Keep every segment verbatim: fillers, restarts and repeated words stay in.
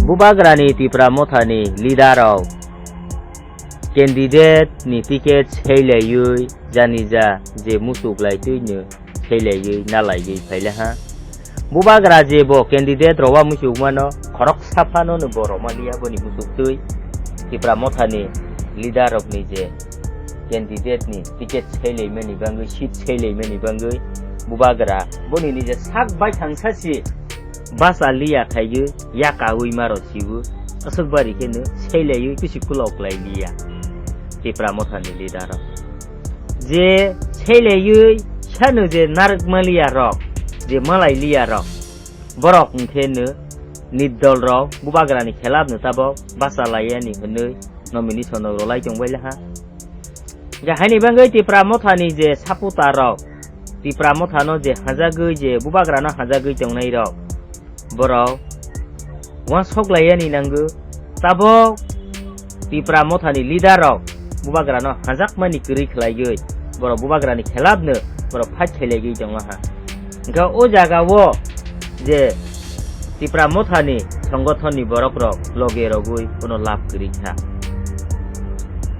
Bubagrani Tipra Mothani leader rok candidate ni ticket seilaiwi janija je muchuk lai twino seilaiwi nalaiwi phaila ha. Bubagra je bo candidate rok wa muchuk mano khorok saphano no bo roma liya boni muchuk twi Tipra Mothani leader rok ni je candidate ni ticket seilaimani bangwi, seat seilaimani bangwi Bubagra boni nije sak bai thangsa si basa liya khaigwi yakawi maro sibu aswk bari kheno seilaiwi kisi kulok lai liya Tipra Mothani leader rok. Je seilaiwi sano je narwk maliya rok, je malai liya rok, borok hwnkhe no nit dol rok Bubagrani khelap no tabok basa laiyani hwnwi nomination rok rolai tongbai laha. Hingkhe haini bagwi Tipra Mothani je supporter rok, Tipra Mothano je hajagwi je Bubagrano hajagwi tongnai rok, borok wansok laiyani nango. Tabok Tipra Mothani leader rok Bubagrano hajakmani kwrwi khlaigwi borok Bubagrani khelapno borok fight khailaigwi tonglaha. Hingkhe o jaga o je Tipra Mothani songothonni borok rok loge rogwi bono lab kwrwi kha.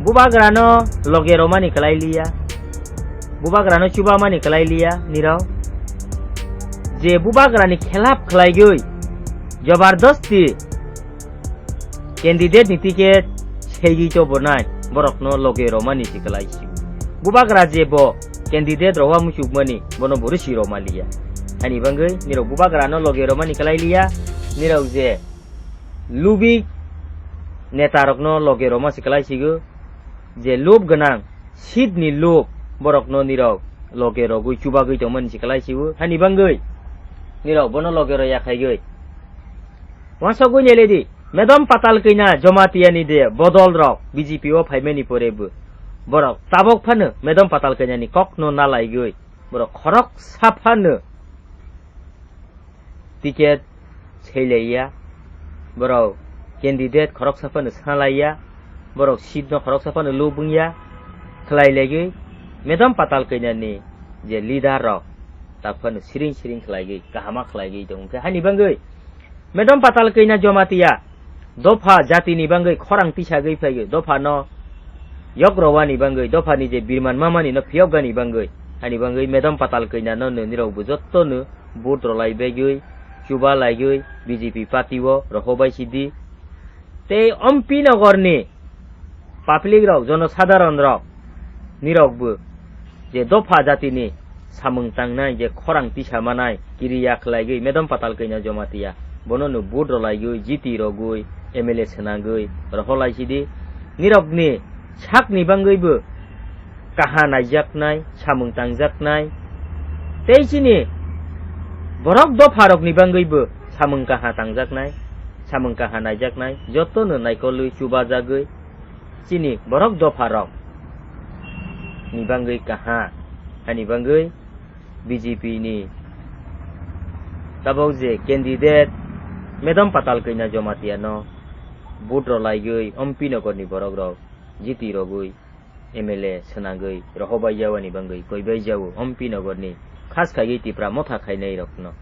Bubagrano loge romani kwlai liya, Bubagrano chubamani kwlai liya nirok. Je Bubagrani khelap khlaigwi jabardasti candidate ni ticket seigwi tobonai borokno loge romani se kwlai si. Bubagra je bo candidate rok wa muchukmani bono bo risi roma liya. Hani bangwi nirok Bubagrano loge romani kwlai liya, nirok je lubik neta rokno loge roma se kwlai sigo, je lub gwnang seat ni lub borokno nirok loge rogwi chubagwi tongmani se kwlai sigo. Hani bangwi nirok bono loge ro ya khaigwi wansogwi neledi. Medom Patal Kanya Jamatia ni de bodol rok B J P o phaimani pore bo borok tabok phano Medom Patal Kanya ni kok no nalaigwi borok khorok saphano ticket seilaiya, borok candidate khorok saphano salaiya, borok seat no khorok saphano lub wngya, khlai laigwi Medom Patal Kanya ni je leader rok taphano siring siring khlaigwi kahama khlaigwi tong khe hani bangwi Medom Patal Kanya Jamatia dopha jatini bangwi khorang tisagwi phaigwi, dophano yok rowani bangwi, dophani je birman mamani no phiyokgani bangwi, hani bangwi Medom Patal Kanya no nirok bo jotto no vote rolai bagwi, chuba laigwi B J P party o rohobai sidi. Tei Ompi Nogor ni public rok, jonosadaron rok, nirok bo je dopha jatini samung tangnai, je khorang tisa manai, kiriya khlaigwi Medom Patal Kanya Jamatia, bono no vote rwlaigwi jiti rogwi M L A swnagwi rohorlai sidi. Nirokni sakni bangwi bo kaha naijaknai, samung tangjaknai, tei chini borok dopha rokni bangwi bo samung kaha tangjaknai, samung kaha naijaknai, jotono naikolwi chubajagwi chini borok dopha rok ni bangwi kaha, hani bangwi B J P ni tabok je candidate Medom Patal Kanya Jamatia no vote rwlaigwi Ompi Nogor ni borok rok jiti rogwi M L A swnagwi rohobai jawani bangwi koibai jawo Ompi Nogor ni khas khaigwi Tipra Motha khainai rokno.